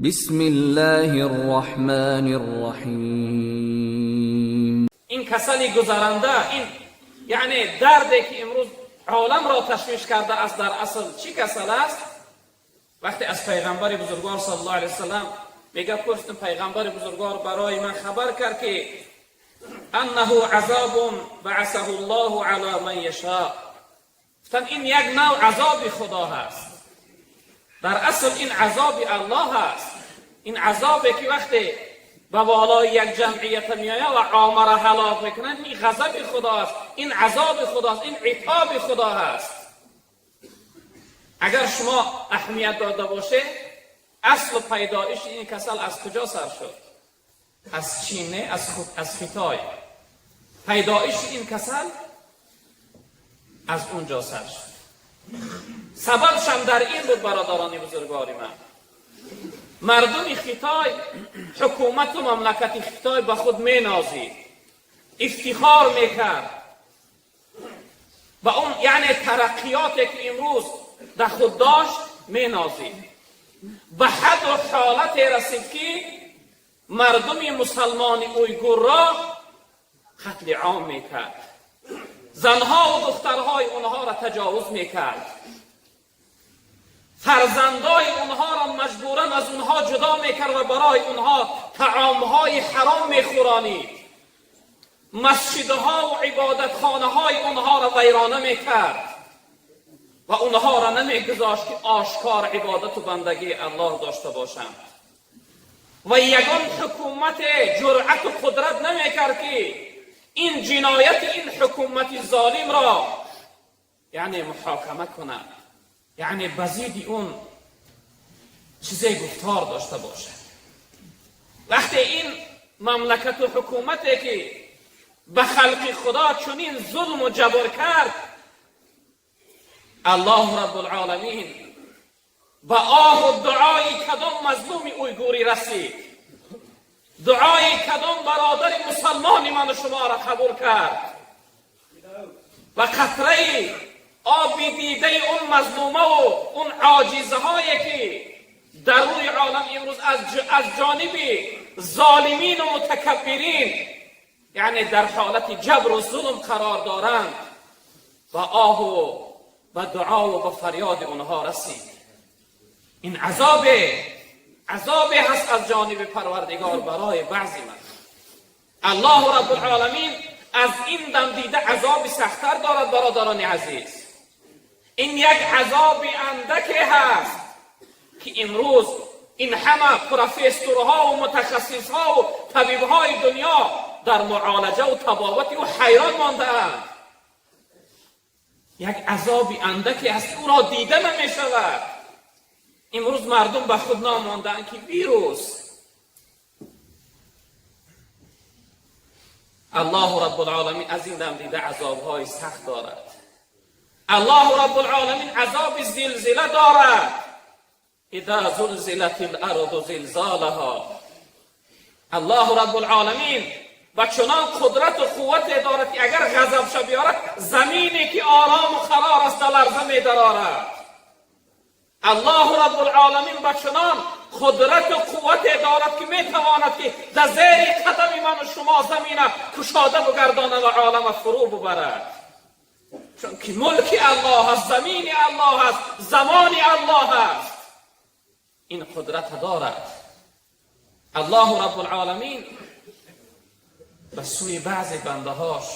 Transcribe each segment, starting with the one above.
بسم الله الرحمن الرحیم. Ин касали гузаранда, ин яъне дарде ки имрӯз оламро ташвиш карда аст, дар асл чӣ касал аст? Вақте аз пайғамбари бузургвор саллаллоҳу алайҳи васаллам мега пурсидем, пайғамбари бузургвор барои ман хабар кард, ки аннаҳу азобун баасаҳу ллоҳу ала ман яшо. Гуфтанд, ин як нав азоби Худо ҳаст. Дар асл ин азоби Аллоҳ ҳаст. Ин азобе ки вақте ба болои як ҷамъията меояд ва омара ҳалок мекунад, ин ғазаби Худо аст, ин азоби Худост, ин итоби Худо ҳаст. Агар шумо аҳамият дода бошед, аслу пайдоиши ин касал аз куҷо сар шуд? Аз Чин не, аз Хитой. Пайдоиши ин касал аз он ҷо сар шуд. Сабабшам дар ин буд, бародарони бузургвори ман: мардуми Хитой, ҳукумату мамлакати Хитой ба худ менозид, ифтихор мекард ба он, яъне тараққиёте ки имрӯз дар худ дошт, менозид. Ба ҳадду ҳолате расид, ки мардуми мусалмони уйгурро қатли ом мекард, занҳову духтарҳои онҳоро таҷовуз мекард, фарзандои онҳоро маҷбуран аз онҳо ҷудо мекард ва барои онҳо таомҳои ҳаром мехӯронид, масҷидҳову ибодатхонаҳои онҳоро вайрона мекард ва онҳоро намегузошт, ки ошкор ибодату бандагии Аллоҳ дошта бошанд. Ва ягон ҳукумате ҷуръату қудрат намекард, ки ин ҷинояти ин ҳукумати золимро яъне муҳокима кунад, яъне ба зидди он чизе гуфтор дошта бошад. Вақте ин мамлакату ҳукумате ки ба халқи Худо чунин зулму ҷабр кард, Аллоҳ Раббулоламин ба оҳу дуои кадом мазлуми уйгурӣ расид, дуои кадом бародари мусалмони ману шуморо қабул кард ва қатраи оби дидаи он мазлумаву он оҷизаҳое ки дар рӯи олам имрӯз аз ҷониби золимину мутакаббирин, яъне дар ҳолати ҷабру зулм қарор доранд, ба оҳу ба дуову ба фарёди онҳо расид. Ин азобе ҳаст аз ҷониби Парвардигор барои баъзи ман. Аллоҳу Раббулоламин аз ин дам дида азоби сахттар дорад. Бародарони азиз, ин як азоби андаке ҳаст, ки имрӯз ин ҳама профессорҳову мутахассисҳову табибҳои дунё дар муолаҷаву табобати ӯ ҳайрон мондаанд. Як азоби андаке ҳаст, ки ӯро дида намешавад. Имрӯз мардум ба худ номондаанд, ки вирус. Аллоҳу Раббулоламин аз ин дам дида азобҳои сахт дорад. Аллоҳу Раббулоламин азоби зилзила дорад. Иза зулзилат ларду зилзолаҳо. Аллоҳу Раббулоламин ба чунон қудрату қуввате дорад, ки агар ғазабша биёрад, замине ки орому қарор аст, да ларза медарорад. Аллоҳу Раббулоламин ба чунон қудрату қуввате дорад, ки метавонад, ки дар зери қадами ману шумо замина кушода бугардонад ва олама фурӯ бубарад, чунки мулки Аллоҳ аст, замини Аллоҳ аст, замони Аллоҳ аст. Ин қудрата дорад. Аллоҳу Раббулоламин ба сӯи баъзе бандаҳош,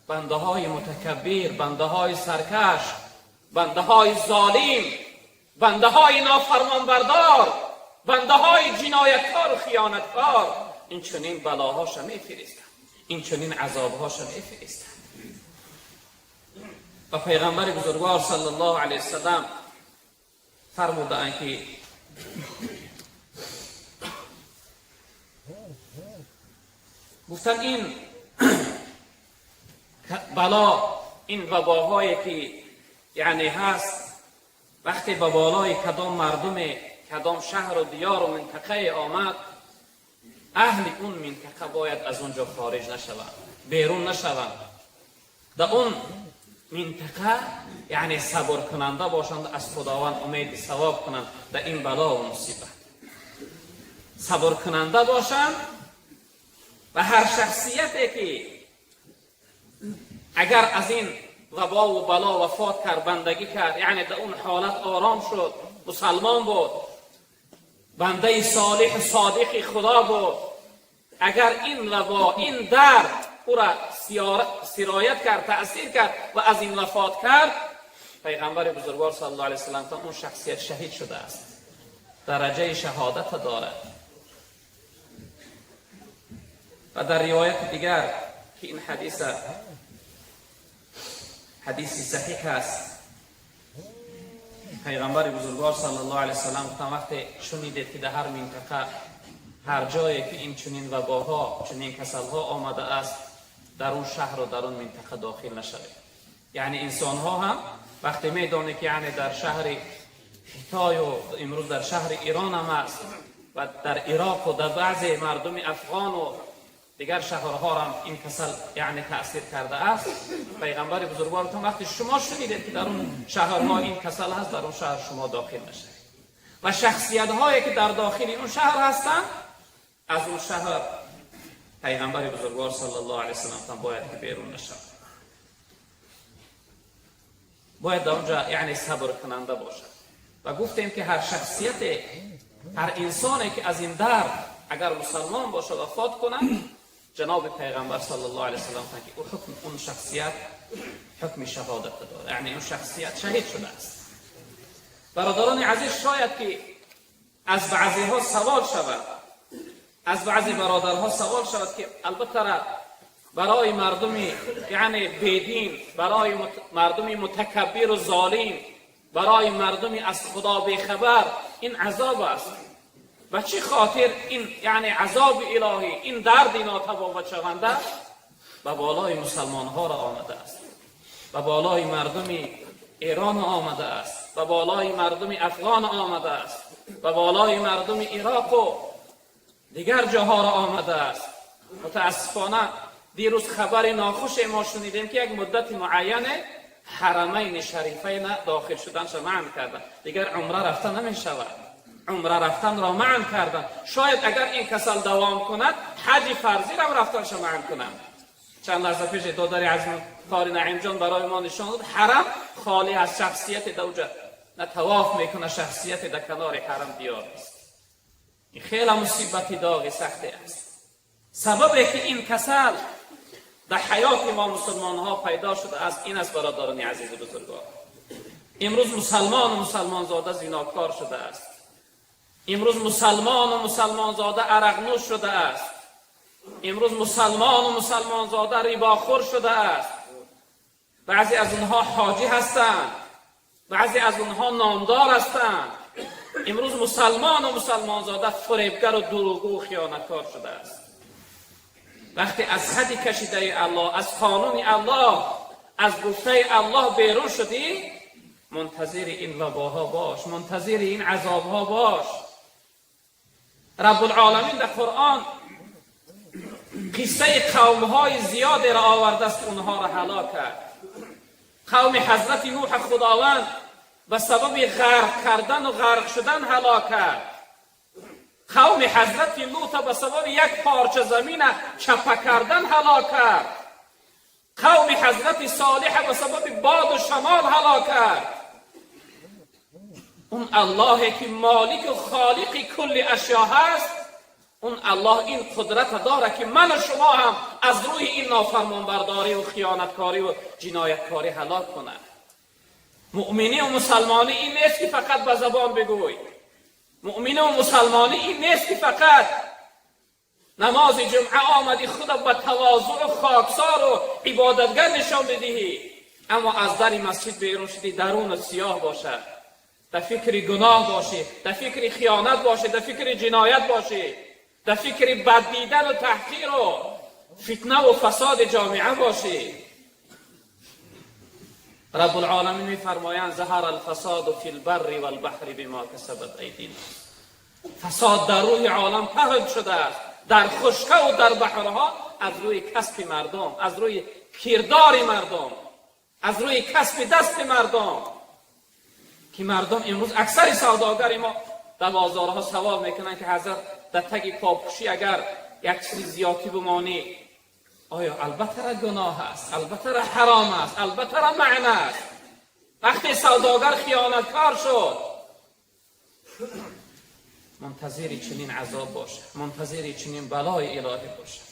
бандаҳои мутакаббир, бандаҳои саркаш, бандаҳои золим, бандаҳои нофармонбардор, бандаҳои ҷинояткору хиёнаткор ин чунин балоҳоша мефиристад, ин чунин азобҳоша мефиристад. Ва пайғамбари бузургвор саллаллоҳу алайҳи васаллам фармудаанд, ки гуфтанд, ин бало, ин вабоҳое ки яъне ҳаст, вақте ба болои кадом мардуме, кадом шаҳру диёру минтақае омад, аҳли он минтақа бояд аз он ҷо хориҷ нашаванд, берун нашаванд, дар он минтақа яъне сабркунанда бошанд, аз Худованд умеди савоб кунанд дар ин балову мусибат. صبر کننده باشند و هر شخصیتی که اگر از این وبا و بلا وفات کرد، بندگی کرد، یعنی در اون حالت آرام شد، مسلمان بود، بنده صالح صادق خدا بود، اگر این وبا، این درد او را سرایت کرد، تأثیر کرد و از این وفات کرد، پیغمبر بزرگوار صلی الله علیه وسلم اون شخصیت شهید شده است، درجه شهادت دارد. و در روایت دیگر که این حدیث حدیثی صحیح است، پیغمبر بزرگوار صلی الله علیه وسلم گفتن وقتی شنیدید که در هر منطقه، هر جایی که این چنین وباها، چنین کسلها آمده است، در اون شهر و در اون منطقه داخل نشوید. یعنی انسان ها هم وقتی میدانه که یعنی در شهر خیتای و امروز در شهر ایران هم است و در عراق و در بعضی مردم افغان و دیگر شهرها هم این کسل یعنی تأثیر کرده است، پیغمبر بزرگوارتون وقتی شما شنیدید که در اون شهرها این کسل هست، در اون شهر شما داخل نشوید و شخصیت هایی که در داخل اون شهر هستند، از اون شهر پیغمبر بزرگوار صلی الله علیه وسلم باید که بیرون نشود، باید در اونجا یعنی صبر کننده باشد. و گفتیم که هر شخصیت، هر انسانی که از این درد اگر مسلمان باشه وفات کنه، جناب پیغمبر صلی الله علیه وسلم که او حکم اون شخصیت حکم شهادت داره، یعنی اون شخصیت شهید شده است. برادران عزیز، شاید که از بعضی ها سوال شود، از بعضی برادرها سوال شود که البته برای مردم یعنی بیدین، برای مردم متکبر و ظالم، برای مردم از خدا بیخبر این عذاب است و چه خاطر این یعنی عذاب الهی، این درد ناتباوت شونده به بالای مسلمان ها را آمده است، به بالای مردم ایران آمده است، به بالای مردم افغان آمده است، به بالای مردم عراق و دیگر جاها را آمده است. متاسفانه دیروز خبر ناخوش ما شنیدیم که یک مدت معین حرمین شریفین داخل شدن منع کردن، دیگر عمره رفتن نمی شود، عمره رفتن را منع کردن. شاید اگر این کسل دوام کند، حج فرضی را رفتنش منع کنند. چند لحظه پیش دادر عزم قاری نعیم جان برای ما نشان داد حرم خالی از شخصیت دوجه، نه طواف میکنه شخصیت در کنار حرم دیار است. این خیلی مصیبت داغ سختی است. سبب که این کسل در حیات ما مسلمان ها پیدا شده از این است. برادران عزیز بزرگوار، امروز مسلمان و مسلمان زاده زیناکار شده است. امروز مسلمان و مسلمان زاده عرق نوش شده است. امروز مسلمان و مسلمان زاده رباخور شده است. بعضی از اونها حاجی هستند، بعضی از اونها نامدار هستند. امروز مسلمان و مسلمان زاده فریبگر و دروغگو و خیانتکار شده است. وقتی از حد کشیده الله، از قانون الله، از گفته الله بیرون شدی، منتظر این وباها باش، منتظر این عذابها باش. رب العالمین در قرآن قصه قومهای زیادی را آورده است، اونها را هلاک کرد. قوم حضرت نوح خداوند به سبب غرق کردن و غرق شدن هلاک کرد. قوم حضرت لوط به سبب یک پارچه زمین چپه کردن هلاک کرد. قوم حضرت صالح به سبب باد و شمال هلاک کرد. اون الله که مالک و خالق کل اشیا هست، اون الله این قدرت داره که من و شما هم از روی این نافرمانبرداری و خیانتکاری و جنایتکاری هلاک کند. مؤمنی و مسلمانی این نیست که فقط به زبان بگوی. مؤمن و مسلمانی این نیست که فقط نماز جمعه آمدی خود به تواضع و خاکسار و عبادتگر نشان بدهی، اما از در مسجد بیرون شدی درون سیاه باشد، در فکر گناه باشی، در فکر خیانت باشی، در فکر جنایت باشی، در فکر بد دیدن و تحقیر و فتنه و فساد جامعه باشی. رب العالمین میفرمایند ظهر الفساد فی البر والبحر بما کسبت ایدی الناس. فساد در روی عالم پهن شده است، در خشکه و در بحرها، از روی کسب مردم، از روی کردار مردم، از روی کسب دست مردم، که مردم امروز اکثر سوداگر ما در بازارها سوال میکنن که حضرت در Дар таги попӯшӣ агар як чизи зиёдӣ бимонӣ, оё албатта ра гуноҳ аст, албатта ра ҳаром аст, албатта ра маъна аст. Вақте савдогар хиёнаткор шуд, мунтазири чунин азоб бошад, мунтазири чунин балои илоҳӣ бошад.